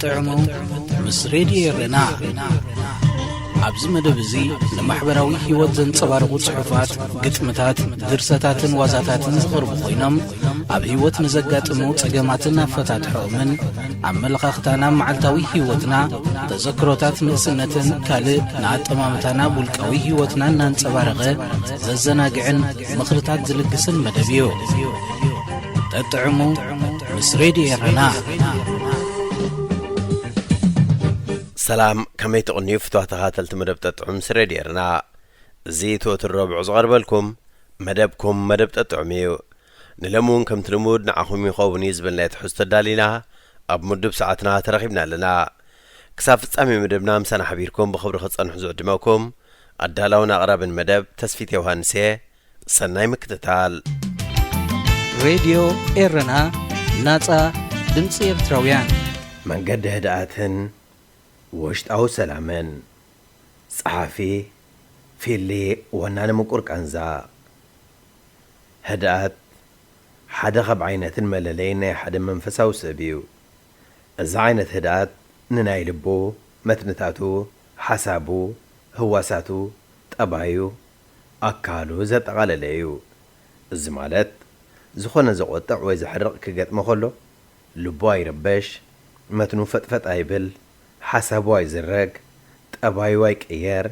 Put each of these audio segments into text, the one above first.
ጠጥዕሙ ምስ ሬድዮ ኤረና። ኣብዚ መደብ እዚ ንማሕበራዊ ህይወት ዘንጸባርቑ ጽሑፋት፣ ግጥምታት፣ ድርሰታትን ዋዛታትን ዝቐርቡ ኮይኖም፣ ኣብ ህይወት ንዘጋጥሙ ጸገማትን ኣፈታትሖኦምን፣ ኣመለኻኽታና ኣብ መዓልታዊ ህይወትና፣ ተዘክሮታት ንእስነትን ካልእ ንኣጠማምታና ኣብ ውልቃዊ ህይወትና እናንጸባረቐ ዘዘናግዕን ምኽርታት ዝልግስን መደብ እዩ። ጠጥዕሙ ምስ ሬድዮ ኤረና። ሰላም፣ ከመይ ትቕንዩ ፍትዋ ተኻተልቲ መደብ ጠጥዑም ምስ ሬድዮ ኤረና? እዚ እቲ ወትሩ ረቡዕ ዝቐርበልኩም መደብኩም መደብ ጠጥዑም እዩ። ንሎሚ እውን ከምቲ ልሙድ ንዓኹም ይኸውን እዩ ዝበልናዮ ትሕዝቶ ኣዳሊና ኣብ ምዱብ ሰዓትና ተረኺብና ኣለና። ክሳብ ፍጻሜ መደብና ምሳና ሓቢርኩም ብኽብሪ ክጸንሑ ዝዕድመኩም ኣዳላውን ኣቕራብን መደብ ተስፊት ዮሃንስ እየ። ሰናይ ምክትታል። ሬድዮ ኤረና፣ ናጻ ድምጺ ኤርትራውያን። መንገዲ ህድኣትን ውሽጣዊ ሰላምን። ጸሓፊ ፊሊ ወናኒ ምቁር ቃንዛ። ህድኣት ሓደ ካብ ዓይነትን መለለይን ናይ ሓደ መንፈሳዊ ሰብ እዩ። እዚ ዓይነት ህድኣት ንናይ ልቡ፣ መትንታቱ፣ ሓሳቡ፣ ህዋሳቱ፣ ጠባዩ፣ ኣካሉ ዘጠቓለለ እዩ። እዚ ማለት፣ ዝኾነ ዘቖጥዕ ወይ ዘሕርቕ ክገጥሞ ከሎ፣ ልቡ ኣይረበሽ፣ መትኑ ፈጥፈጥ ኣይብል፣ ሓሳቡ ኣይዝረግ፣ ጠባዩ ኣይቅየር፣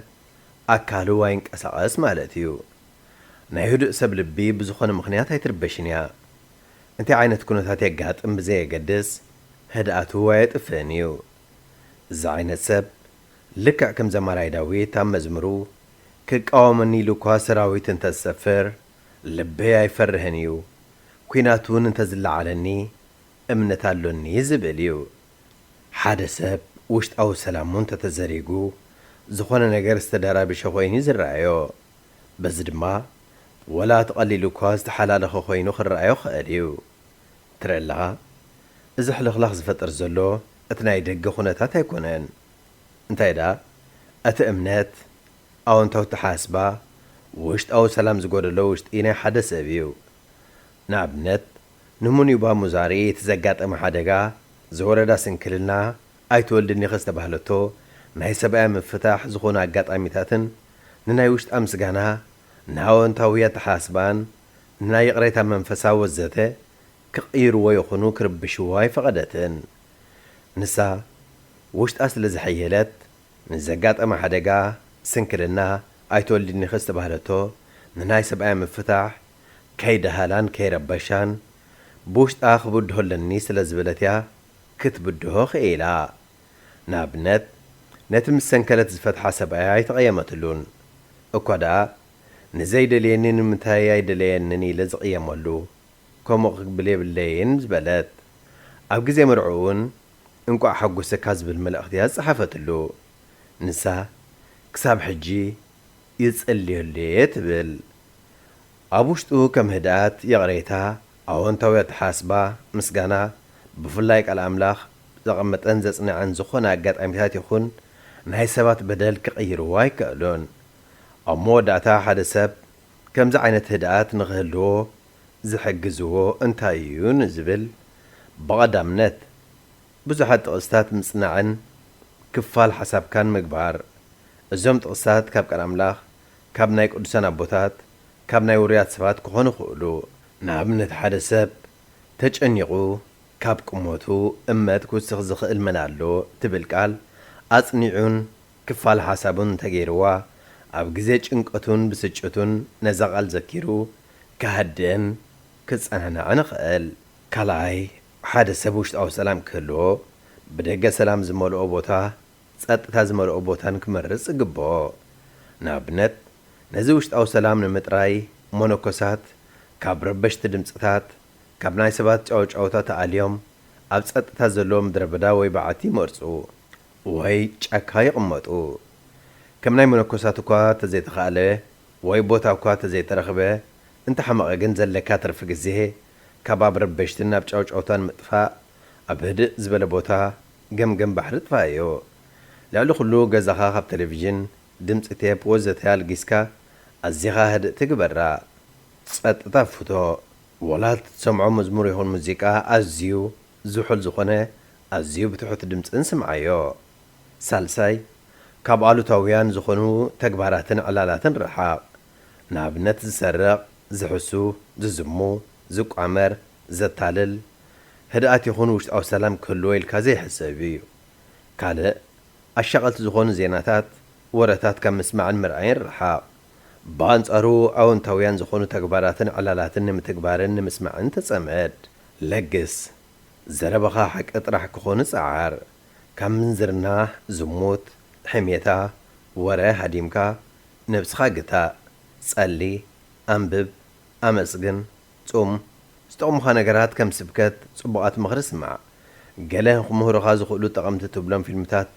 ኣካሉ ኣይንቀሳቐስ ማለት እዩ። ናይ ህዱእ ሰብ ልቢ ብዝኾነ ምኽንያት ኣይትርበሽን እያ። እንታይ ዓይነት ኩነታት የጋጥም ብዘየገድስ፣ ህድኣቱ ኣየጥፍእን እዩ። እዚ ዓይነት ሰብ፣ ልክዕ ከም ዘማራይ ዳዊት ኣብ መዝሙሩ፣ "ክቃወመኒ ኢሉ እኳ ሰራዊት እንተ ዝሰፍር፣ ልበይ ኣይፈርህን እዩ። ኲናት እውን እንተ ዝለዓለኒ፣ እምነት ኣሎኒ" ዝብል እዩ። ሓደ ሰብ ውሽጣዊ ሰላሙ እንተተዘሪጉ፣ ዝኾነ ነገር ዝተደራብሸ ኮይኑ እዩ ዝረኣዮ። በዚ ድማ፣ ወላ እቲ ቀሊሉ እኳ ዝተሓላለኸ ኮይኑ ክረኣዮ ክእል እዩ። ትርኢ ኣለኻ፣ እዚ ሕልኽላኽ ዝፈጥር ዘሎ እቲ ናይ ደገ ኩነታት ኣይኮነን። እንታይ ደኣ፣ እቲ እምነት፣ ኣወንታዊ ኣተሓሳስባ፣ ውሽጣዊ ሰላም ዝጎደሎ ውሽጢ ናይ ሓደ ሰብ እዩ። ንኣብነት፣ ንሙኒባ ሙዛሪ እቲ ዘጋጠመ ሓደጋ፣ ዝወረዳ ስንክልና፣ ኣይትወልድን ኢኺ ዝተባህለቶ፣ ናይ ሰብኣያ ምፍታሕ ዝኾኑ ኣጋጣሚታትን፣ ንናይ ውሽጣ ምስጋና፣ ንኣወንታዊ ኣተሓሳስባን፣ ንናይ ይቕሬታ መንፈሳ ወዘተ፣ ክቕይርዎ ይኹኑ ክርብሽዎ ኣይፈቐደትን። ንሳ፣ ውሽጣ ስለ ዝሐየለት፣ ንዘጋጠማ ሓደጋ፣ ስንክልና፣ ኣይትወልድን ኢኺ ዝተባህለቶ፣ ንናይ ሰብኣያ ምፍታሕ፣ ከይደሃላን ከይረበሻን፣ ብውሽጣ ክብድሆ ኣለኒ ስለ ዝበለት እያ ክትብድሆ ክኢላ። ንኣብነት፣ ነቲ ምስ ሰንከለት ዝፈትሓ ሰብኣያ ኣይተቐየመትሉን። እኳ ደኣ፣ "ንዘይደልየኒ ንምንታይ ኣይደለየንን?" ኢለ ዝቕየመሉ፣ ከምኡ ክብል የብለይን ዝበለት። ኣብ ግዜ መርዕኡ እውን፣ "እንቋዕ ሓጎሰካ" ዝብል መልእኽቲ እያ ዝጸሓፈትሉ። ንሳ፣ "ክሳብ ሕጂ ይጽልየሉ እየ" ትብል። ኣብ ውሽጡ ከም ህድኣት፣ ይቕሬታ፣ ኣወንታዊ ኣተሓስባ፣ ምስጋና፣ ብፍላይ ቃል ኣምላኽ ዘቐመጠን ዘጽንዐን ዝኾነ ኣጋጣሚታት ይኹን ናይ ሰባት በደል ክቕይርዎ ኣይከእሉን። ኣብ መወዳእታ ሓደ ሰብ ከምዚ ዓይነት ህድኣት ንኽህልዎ ዝሕግዝዎ እንታይ እዩ ንዝብል፣ ብቐዳምነት ብዙሓት ጥቕስታት ምጽናዕን ክፋል ሓሳብካን ምግባር። እዞም ጥቕስታት ካብ ቃል ኣምላኽ፣ ካብ ናይ ቅዱሳን ኣቦታት፣ ካብ ናይ ውሩያት ሰባት ክኾኑ ይኽእሉ። ንኣብነት ሓደ ሰብ ተጨኒቑ ካብ ቁመቱ እመት ክውስኽ ዝኽእል መን ኣሎ ትብል ቃል ኣጽኒዑን ክፋል ሓሳቡን እንተገይርዋ፣ ኣብ ግዜ ጭንቀቱን ብስጭቱን ነዛ ቃል ዘኪሩ ክሃድእን ክጸናናዕን ይኽእል። ካልኣይ፣ ሓደ ሰብ ውሽጣዊ ሰላም ክህልዎ፣ ብደገ ሰላም ዝመልኦ ቦታ፣ ጸጥታ ዝመልኦ ቦታን ክመርጽ ይግብኦ። ንኣብነት፣ ነዚ ውሽጣዊ ሰላም ንምጥራይ፣ መነኮሳት ካብ ረበሽቲ ድምጽታት፣ ካብ ናይ ሰባት ጫውጫውታ ተኣልዮም፣ ኣብ ጸጥታ ዘለዎ ምድረ በዳ ወይ በዓቲ ይመርጹ፣ ወይ ጫካ ይቕመጡ። ከም ናይ መነኮሳት እኳ ተዘይተኻእለ፣ ወይ ቦታ እኳ ተዘይተረኽበ፣ እንተሓመቐ ግን ዘለካ ትርፊ ግዜ ካብ ኣብ ረበሽትን ኣብ ጫውጫውታን ምጥፋእ፣ ኣብ ህድእ ዝበለ ቦታ ገምገም ባሕሪ ጥፋእዮ። ልዕሊ ኩሉ ገዛኻ ካብ ቴሌቪዥን፣ ድምጺ ቴፕ ወዘተ ኣልጊስካ ኣዚኻ ህድእቲ ግበራ። ጸጥታ ፍቶ። ወላ እቲ ትሰምዖ መዝሙር ይኹን ሙዚቃ ኣዝዩ ዝሑል ዝኾነ ኣዝዩ ብትሑት ድምጺ ንስምዓዮ። ሳልሳይ፣ ካብ ኣሉታውያን ዝኾኑ ተግባራትን ዕላላትን ርሓቕ። ንኣብነት፣ ዝሰርቕ፣ ዝሕሱ፣ ዝዝሙ፣ ዝቋመር፣ ዘታልል፣ ህድኣት ይኹን ውሽጣዊ ሰላም ክህልዎ ኢልካ ዘይሕሰብ እዩ። ካልእ፣ ኣሻቐልቲ ዝኾኑ ዜናታት፣ ወረታት ካብ ምስማዕን ምርኣይን ርሓቕ። ብኣንጻሩ፣ ኣወንታውያን ዝኾኑ ተግባራትን ዕላላትን ንምትግባርን ንምስማዕን ተጸመድ። ለግስ። ዘረባኻ ሓቂ ጥራሕ ክኾኑ ጸዓር። ካብ ምንዝርና፣ ዝሙት፣ ሕሜታ፣ ወረ ሃዲምካ ነብስኻ ግታእ። ጸሊ፣ ኣንብብ፣ ኣመስግን፣ ጹም፣ ዝጠቕሙኻ ነገራት ከም ስብከት፣ ጽቡቓት ምኽሪ ስማዕ። ገለ ክምህሩኻ ዝኽእሉ ጠቐምቲ ትብሎም ፊልምታት፣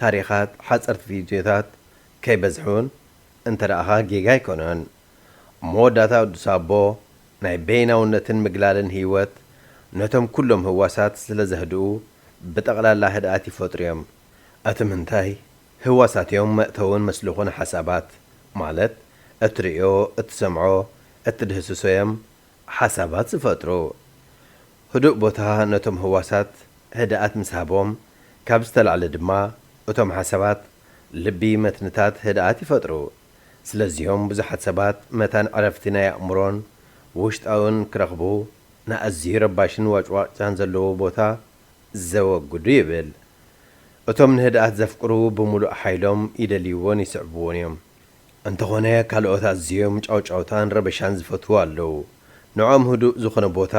ታሪኻት፣ ሓጸርቲ ቪድዮታት ከይበዝሑን እንተ ደኣኻ ጌጋ ኣይኮነን። መወዳእታ ቅዱስ ኣቦ ናይ በይናውነትን ምግላልን ህይወት ነቶም ኩሎም ህዋሳት ስለ ዘህድኡ ብጠቕላላ ህድኣት ይፈጥሩ እዮም። እቲ ምንታይ ህዋሳት እዮም መእተውን መስልኹን ሓሳባት ማለት እትርእዮ፣ እትሰምዖ፣ እትድህስሶ እዮም ሓሳባት ዝፈጥሩ። ህዱእ ቦታ ነቶም ህዋሳት ህድኣት ምስ ሃቦም፣ ካብ ዝተላዕለ ድማ እቶም ሓሳባት ልቢ መትንታት ህድኣት ይፈጥሩ። ስለዚዮም ብዙሓት ሰባት መታን ዕረፍቲ ናይ ኣእምሮን ውሽጣውን ክረኽቡ ንኣዝዩ ረባሽን ዋጭዋጫን ዘለዎ ቦታ ዘወግዱ ይብል። እቶም ንህድኣት ዘፍቅሩ ብምሉእ ሓይሎም ይደልይዎን ይስዕብዎን እዮም። እንተኾነ ካልኦት ኣዝዮም ጫውጫውታን ረበሻን ዝፈትዉ ኣለዉ። ንዕኦም ህዱእ ዝኾነ ቦታ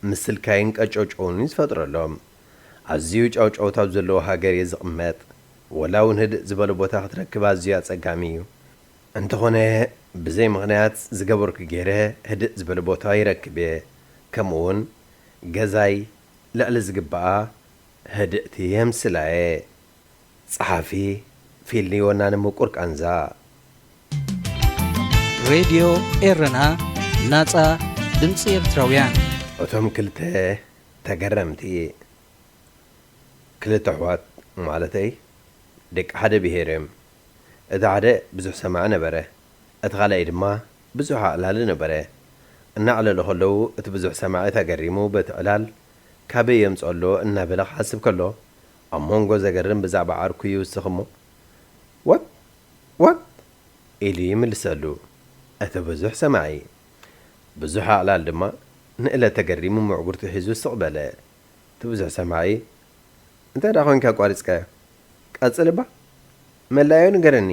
ምስልካይን ቀጨውጨውን እዩ ዝፈጥረሎም። ኣዝዩ ጫውጫውታ ኣብ ዘለዎ ሃገር እየ ዝቕመጥ። ወላ እውን ህድእ ዝበለ ቦታ ክትረክብ ኣዝዩ ኣጸጋሚ እዩ። እንተኾነ ብዘይ ምኽንያት ዝገበርኩ ገይረ ህድእ ዝበለ ቦታ ይረክብ እየ። ከምኡ እውን ገዛይ ልዕሊ ዝግባኣ ህድእቲ የምስላ እየ። ጸሓፊ ፊልኒ ወናኒ ምቁር ቃንዛ። ሬድዮ ኤረና፣ ናጻ ድምጺ ኤርትራውያን። እቶም ክልተ ተገረምቲ፣ ክልተ ኣሕዋት ማለተይ፣ ደቂ ሓደ ብሄር እዮም። እቲ ሓደ ብዙሕ ሰማዒ ነበረ፣ እቲ ካልኣይ ድማ ብዙሕ ኣዕላሊ ነበረ። እናዕለሉ ከለዉ እቲ ብዙሕ ሰማዒ ተገሪሙ በቲ ዕላል ካበይ የምጽኦ ኣሎ እናበለ ክሓስብ ከሎ፣ ኣብ መንጎ ዘገርም ብዛዕባ ዓርኩ ይውስኽ እሞ፣ What? What? ኢሉ ይምልሰሉ። እቲ ብዙሕ ሰማዒ፣ ብዙሕ ኣዕላል ድማ ንእለ ተገሪሙ ምዕጉርቱ ሒዙ ስቕ በለ። እቲ ብዙሕ ሰማዒ፣ እንታይ ደኣ ኾንካ ኣቋሪጽካዮ? ቀጽል እባ፣ መላዮ ንገረኒ።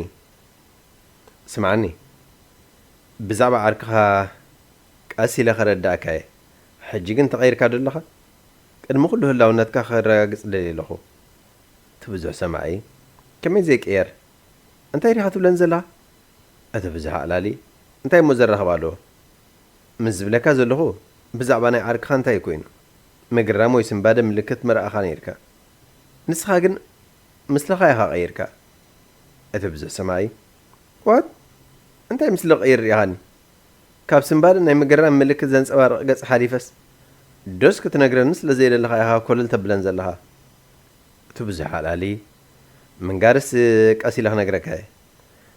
ስምዓኒ፣ ብዛዕባ ዓርክኻ ቀስ ኢለ ከረድኣካ እየ። ሕጂ ግን ተቐይርካ ዶ ኣለኻ? ቅድሚ ኩሉ ህላውነትካ ከረጋግጽ ደልየ ኣለኹ። እቲ ብዙሕ ሰማዒ፣ ከመይ ዘይቅየር? እንታይ ዲኻ ትብለኒ ዘለኻ? እቲ ብዙሕ ኣዕላሊ፣ እንታይ እሞ ዘራኽብ ኣለዎ? ምስ ዝብለካ ዘለኹ፣ ብዛዕባ ናይ ዓርክኻ እንታይ ኮይኑ? ምግራም ወይ ስንባደ ምልክት ምረኣኻ ነይርካ። ንስኻ ግን ምስልኻ ኢኻ ቀይርካ። እቲ ብዙሕ ሰማዒ፣ What? እንታይ ምስሊ ክቕይር ርኢኻኒ? ካብ ስንባደ ናይ ምግራም ምልክት ዘንጸባርቕ ገጽ ሓሊፈስ፣ ዶስ ክትነግረኒ ስለ ዘይደለኻ ኢኻ ኮለል ተብለን ዘለኻ። እቲ ብዙሕ ኣልኣሊ፣ ምንጋርስ ቀስ ኢለ ክነግረካ እየ።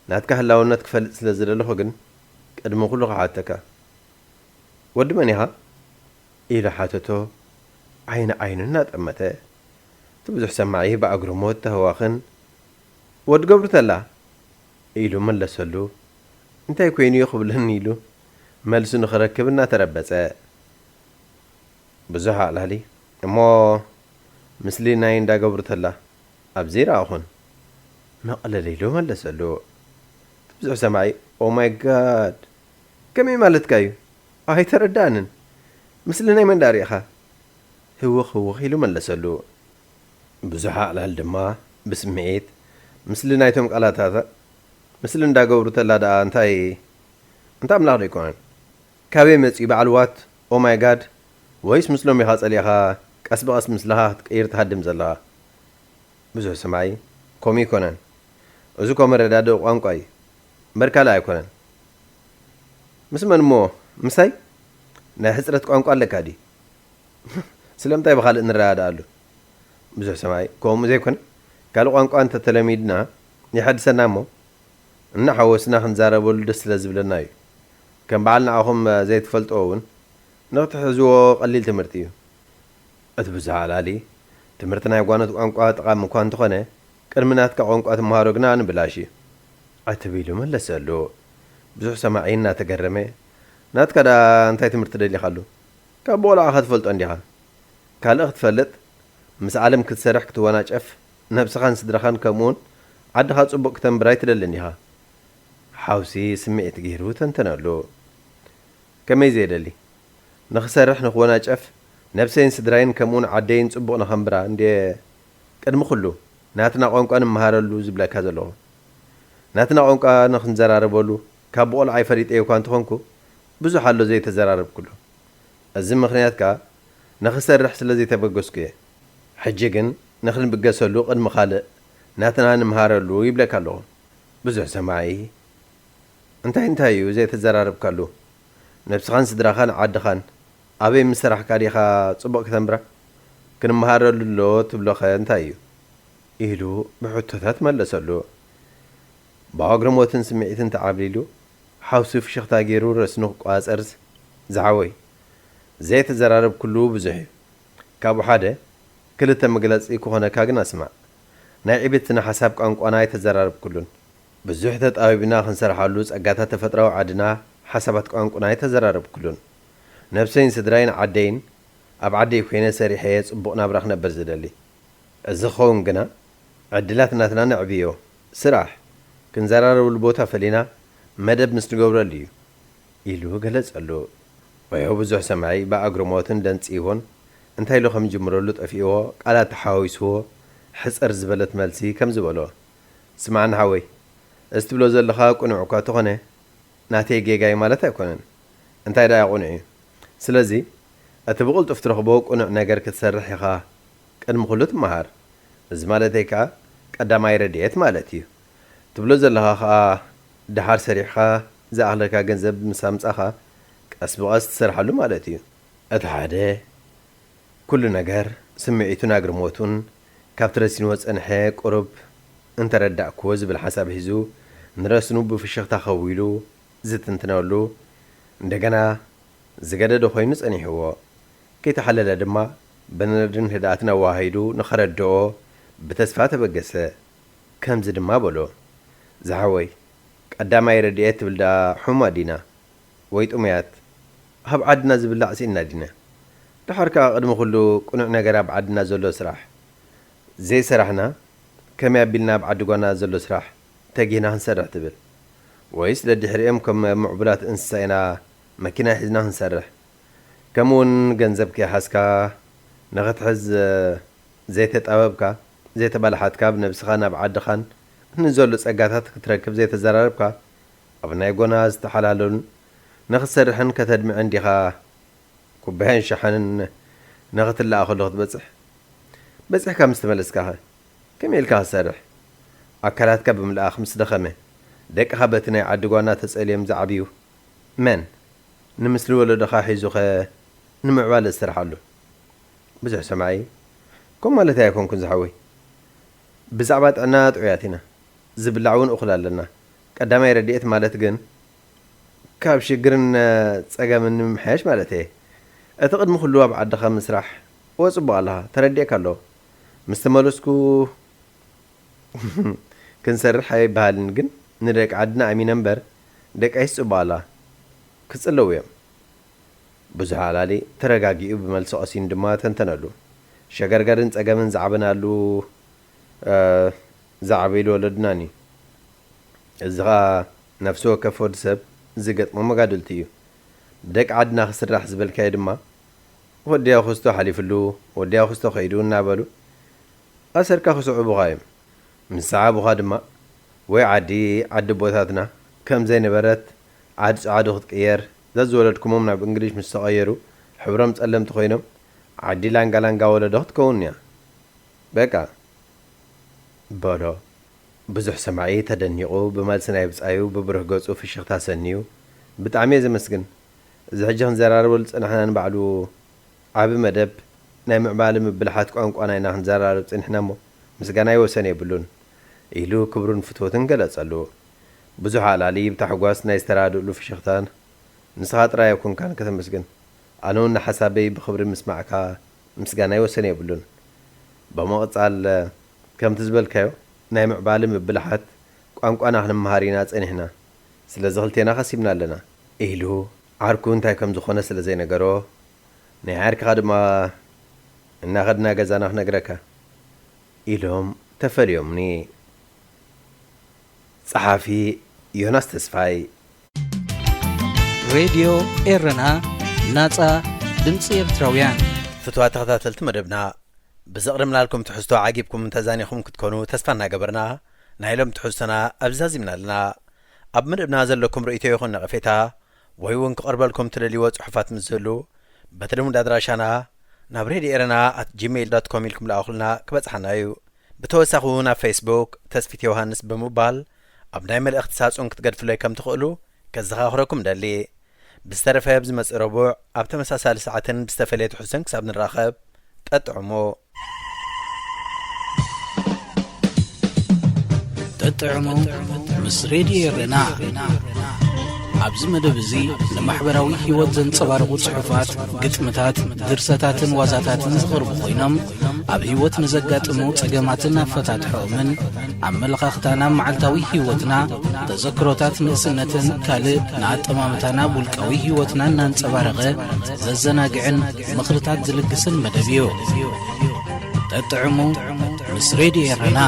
ናትካ ህላውነት ክፈልጥ ስለ ዝደለኹ ግን፣ ቅድሚ ኩሉ ክሓተካ። ወዲ መን ኢኻ? ኢሉ ሓተቶ ዓይኒ ዓይኑ እናጠመተ። እቲ ብዙሕ ሰማዒ ብኣግርሞት ተህዋኽን፣ ወዲ ገብሩ ተላ ኢሉ መለሰሉ። እንታይ ኮይኑ'ዩ ክብለኒ ኢሉ መልሱ ንኽረክብ እናተረበጸ። ብዙሕ ኣዕላሊ፣ እሞ ምስሊ ናይ እንዳ ገብሩ ተላ ኣብዚ ረኣኹን። መቕለል ኢሉ መለሰሉ። እቲ ብዙሕ ሰማዒ፣ Oh my God! ከመይ ማለትካ እዩ? ኣይተረድኣንን። ምስሊ ናይ መን ደኣ ርኢኻ? ህውኽ ህውኽ ኢሉ መለሰሉ። ብዙሕ ኣዕላል ድማ ብስምዒት፣ ምስሊ ናይቶም ቃላታታ፣ ምስሊ እንዳ ገብሩ ተላ ደኣ እንታይ፣ እንታይ ኣምላኽ ዶ ኣይኮነን? ካበይ መጺኡ በዓል what? Oh my God! ወይስ ምስሎም ኢኻ ጸሊእኻ ቀስ ብቐስ ምስልኻ ክትቅይር ትሃድም ዘለኻ? ብዙሕ ሰማዒ፣ ከምኡ ኣይኮነን። እዚ እኮ መረዳድኢ ቋንቋ እዩ። እምበር ካልእ ኣይኮነን። ምስ መን እሞ? ምሳይ? ናይ ሕጽረት ቋንቋ ኣለካ ድዩ? ስለምንታይ ብኻልእ ንረዳድኣሉ? ብዙሕ ሰማዒ፣ ከምኡ ዘይኮነ፣ ካልእ ቋንቋ እንተተለሚድና የሐድሰና እሞ፣ እናሓወስና ክንዛረበሉ ደስ ስለ ዝብለና እዩ። ከም በዓል ንዓኹም ዘይትፈልጥዎ እውን ንኽትሕዝዎ ቀሊል ትምህርቲ እዩ። እቲ ብዙሕ ኣልኣሊ፣ ትምህርቲ ናይ ጓኖት ቋንቋ ጠቓሚ እኳ እንተኾነ፣ ቅድሚ ናትካ ቋንቋ ትመሃሮ ግና ንብላሽ እዩ። ዕትብ ኢሉ መለሰሉ። ብዙሕ ሰማዒ እናተገረመ፣ ናትካ ደኣ እንታይ ትምህርቲ ደሊኻሉ? ካብ ቦቕላዕኻ ትፈልጦ እንዲኻ። ካልእ ክትፈልጥ፣ ምስ ዓለም ክትሰርሕ ክትወናጨፍ፣ ነብስኻን ስድራኻን ከምኡውን ዓድኻ ጽቡቕ ክተንብር ኣይትደልን ዲኻ? ሓውሲ ስምዒት ገይሩ ተንተነሉ። ከመይ ዘየደሊ? ንኽሰርሕ ንኽወናጨፍ፣ ነብሰይን ስድራይን ከምኡውን ዓደይን ጽቡቕ ንኸንብራ እንድየ ቅድሚ ኩሉ ናትና ቋንቋ ንመሃረሉ ዝብለካ ዘለኹ። ናትና ቋንቋ ንኽንዘራረበሉ ካብ ብቖልዓይ ፈሊጠዮ እኳ እንተኾንኩ፣ ብዙሕ ኣሎ ዘይተዘራረብኩሉ። እዚ ምኽንያት ከኣ ንኽሰርሕ ስለ ዘይተበገስኩ እየ። ሕጂ ግን ንኽንብገሰሉ ቅድሚ ካልእ ናትና ንምሃረሉ ይብለካ ኣለኹ። ብዙሕ ሰማዒ፣ እንታይ እንታይ እዩ ዘይተዘራረብካሉ? ነብስኻን ስድራኻን ዓድኻን ኣበይ ምስ ሰራሕካ ዲኻ ጽቡቕ ከተንብራ? ክንመሃረሉ ኣሎ ትብሎኸ እንታይ እዩ? ኢሉ ብሕቶታት መለሰሉ። ብኣግርሞትን ስምዒትን ተዓብሊሉ፣ ሓውሲ ፍሽኽታ ገይሩ ረስኑ ክቋጸር፣ ዝሓወይ፣ ዘይተዘራረብኩሉ ብዙሕ እዩ። ካብኡ ሓደ ክልተ መግለጺ ክኾነካ ግን ኣስማዕ። ናይ ዕቤት ስነ ሓሳብ ቋንቋና ኣይተዘራረብኩሉን። ብዙሕ ተጣቢብና ክንሰርሓሉ ጸጋታት ተፈጥራዊ ዓድና ሓሳባት ቋንቁና ኣይተዘራረብኩሉን። ነብሰይን ስድራይን ዓደይን ኣብ ዓደይ ኮይነ ሰሪሐ ጽቡቕ ናብራ ክነብር ዝደሊ። እዚ ክኸውን ግና ዕድላት ናትና ነዕብዮ። ስራሕ፣ ክንዘራረብሉ ቦታ ፈሊና መደብ ምስ ንገብረሉ እዩ። ኢሉ ገለጸሉ። ወዮ ብዙሕ ሰማዒ ብኣግርሞትን ደንጽይዎን እንታይ ኢሉ ከም ዝጅምረሉ ጠፊእዎ፣ ቃላት ተሓዋዊስዎ፣ ሕጽር ዝበለት መልሲ ከምዚ በሎ። ስማዕኒ ሓወይ፣ እዚ ትብሎ ዘለኻ ቅኑዕ እኳ ተኾነ፣ ናተይ ጌጋ እዩ ማለት ኣይኮነን። እንታይ ደኣ ቅኑዕ እዩ? ስለዚ፣ እቲ ብቕልጡፍ ትረኽቦ ቅኑዕ ነገር ክትሰርሕ ኢኻ ቅድሚ ኩሉ ትመሃር። እዚ ማለተይ ከኣ ቀዳማይ ረድኤት ማለት እዩ። ትብሎ ዘለኻ ከኣ ደሓር ሰሪሕኻ ዝኣኽለካ ገንዘብ ምስ ኣምጻኻ ቀስ ብቐስ ትሰርሓሉ ማለት እዩ። እቲ ሓደ ኩሉ ነገር ስምዒቱን ኣግርሞቱን ካብቲ ረሲንዎ ዝጸንሐ ቁሩብ እንተረዳእክዎ ዝብል ሓሳብ ሒዙ ንረስኑ ብፍሽኽታ ከዊሉ ዝትንትነሉ እንደገና ዝገደደ ኮይኑ ጸኒሕዎ። ከይተሓለለ ድማ ብነድርን ህድኣትን ኣወሃሂዱ ንኸረድኦ ብተስፋ ተበገሰ። ከምዚ ድማ በሎ፣ ዝሓወይ፣ ቀዳማይ ረድኤት ትብል ደኣ ሕሙማት ዲና ወይ ጥሙያት? ኣብ ዓድና ዝብላዕ ስኢንና ዲና? ደሓር ከኣ ቅድሚ ኩሉ ቅኑዕ ነገር ኣብ ዓድና ዘሎ ስራሕ ዘይሰራሕና ከመይ ኣቢልና ኣብ ዓዲ ጓና ዘሎ ስራሕ ተጊህና ክንሰርሕ ትብል? ወይስ ደድሕሪኦም ከም ምዕቡላት እንስሳ ኢና መኪና ሒዝና ክንሰርሕ? ከምኡውን ገንዘብ ከይሓዝካ ንኽትሕዝ ዘይተጣበብካ፣ ዘይተባላሓትካ፣ ብነብስኻን ኣብ ዓድኻን ንዘሎ ጸጋታት ክትረክብ ዘይተዘራረብካ፣ ኣብ ናይ ጎና ዝተሓላለሉን ንኽትሰርሕን ከተድምዕን ዲኻ ኩባያን ሸሓንን ንኽትለኣኸሉ ክትበጽሕ? በጺሕካ ምስ ተመለስካኸ ከመይ ኢልካ ክትሰርሕ? ኣካላትካ ብምልኣኽ ምስ ደኸመ፣ ደቅኻ በቲ ናይ ዓዲ ጓና ተጸልዮም ዝዓብዩ መን? ንምስሊ ወለዶኻ ሒዙኸ ንምዕባለ ዝሰርሓሉ? ብዙሕ ሰማዒ፣ ከምኡ ማለተይ ኣይኮንኩን ዝሓወይ። ብዛዕባ ጥዕና ጥዑያት ኢና። ዝብላዕ እውን እኹል ኣለና። ቀዳማይ ረድኤት ማለት ግን ካብ ሽግርን ጸገምን ንምምሕያሽ ማለት እየ። እቲ ቅድሚ ኩሉ ኣብ ዓድኻ ምስራሕ። እወ ጽቡቕ ኣለኻ፣ ተረዲኤካ ኣለኹ። ምስ ተመለስኩ ክንሰርሕ ኣይበሃልን፣ ግን ንደቂ ዓድና ኣሚነ እምበር ደቃይስ ጽቡቕ ኣለኻ። ክጽለዉ እዮም። ብዙሕ ኣላሊ ተረጋጊኡ ብመልሲ ቀሲኑ ድማ ተንተነሉ። ሸገርገርን ጸገምን ዝዓበናሉ፣ እ፣ ዝዓበይሉ ወለድናን እዩ። እዚ ኸኣ ነፍሲ ወከፍ ወዲ ሰብ ዝገጥሞ መጋድልቲ እዩ። ብደቂ ዓድና ክስራሕ ዝበልካዮ ድማ፣ ወዲ ኣኹስቶ ሓሊፍሉ፣ ወዲ ኣኹስቶ ከይዱ እናበሉ ኣሰርካ ክስዕቡኻ እዮም። ምስ ሰዓቡኻ ድማ፣ ወይ ዓዲ፣ ዓዲ ኣቦታትና ከም ዘይነበረት፣ ዓዲ ጸዓዱ ክትቅየር፣ ዘዝወለድኩሞም ናብ እንግሊሽ ምስ ተቐየሩ፣ ሕብሮም ጸለምቲ ኮይኖም፣ ዓዲ ላንጋ ላንጋ ወለዶ ክትከውን እያ። በቃ። በሎ። ብዙሕ ሰማዒ ተደኒቑ፣ ብመልሲ ናይ ብጻዩ ብብሩህ ገጹ ፍሽኽታ ሰንዩ፣ ብጣዕሚ እየ ዘመስግን። እዚ ሕጂ ክንዘራረበሉ ዝጸናሕና ንባዕሉ ዓቢ መደብ ናይ ምዕባለ ምብልሓት ቋንቋና ኢና ክንዘራረብ ጸኒሕና እሞ፣ ምስጋናይ ወሰን የብሉን፣ ኢሉ ክብሩን ፍትወቱን ገለጸሉ። ብዙሕ ኣላሊ ብታሕጓስ ናይ ዝተራድእሉ ፍሽኽታን፣ ንስኻ ጥራይ ኣይኮንካን ከተመስግን፣ ኣነ እውን ንሓሳበይ ብኽብሪ ምስማዕካ ምስጋናይ ወሰን የብሉን። ብምቕጻል፣ ከምቲ ዝበልካዮ፣ ናይ ምዕባለ ምብልሓት ቋንቋና ክንመሃር ኢና ጸኒሕና። ስለዚ ክልቴና ከሲብና ኣለና። ኢሉ ዓርኩ እንታይ ከም ዝኾነ ስለ ዘይነገሮ፣ ናይ ዓርክኻ ድማ እናኸድና ገዛና ክነግረካ፣ ኢሎም ተፈልዮምኒ። ጸሓፊ ዮናስ ተስፋይ። ሬድዮ ኤረና፣ ናጻ ድምጺ ኤርትራውያን። ፍትዋ ተኸታተልቲ መደብና፣ ብዘቕርብናልኩም ትሕዝቶ ዓጊብኩም እንተዛኒኹም ክትኮኑ ተስፋ እናገበርና፣ ናይ ሎም ትሕዝቶና ኣብዚ ዛዚምና ኣለና። ኣብ መደብና ዘለኩም ርእይቶ ይኹን ነቐፌታ፣ ወይ እውን ክቐርበልኩም ትደልይዎ ጽሑፋት ምስ ዝህሉ፣ በቲ ልሙድ ኣድራሻና ናብ ሬድዮ ኤረና ኣት ጂሜይል ዶት ኮም ኢልኩም ለኣኹልና፣ ክበጽሓና እዩ። ብተወሳኺ እውን ኣብ ፌስቡክ ተስፊት ዮሃንስ ብምባል ኣብ ናይ መልእኽቲ ሳጹን ክትገድፍለይ ከም ትኽእሉ ከዘኻኽረኩም ደሊ። ብዝተረፈ ኣብዚ መጽእ ረቡዕ ኣብ ተመሳሳሊ ሰዓትን ብዝተፈለየ ትሕዝቶን ክሳብ ንራኸብ፣ ጠጥዕሙ። ጠጥዕሙ ምስ ሬድዮ ኤረና። ኣብዚ መደብ እዚ ንማሕበራዊ ህይወት ዘንጸባርቑ ጽሑፋት፣ ግጥምታት፣ ድርሰታትን ዋዛታትን ዝቐርቡ ኮይኖም፣ ኣብ ህይወት ንዘጋጥሙ ጸገማትን ኣፈታትሖኦምን፣ ኣመለኻኽታና፣ መዓልታዊ ህይወትና፣ ተዘክሮታት ንእስነትን ካልእ ንኣጠማምታና፣ ውልቃዊ ህይወትና እናንጸባረቐ ዘዘናግዕን ምኽርታት ዝልግስን መደብ እዩ። ጠጥዕሙ ምስ ሬድዮ ኤረና።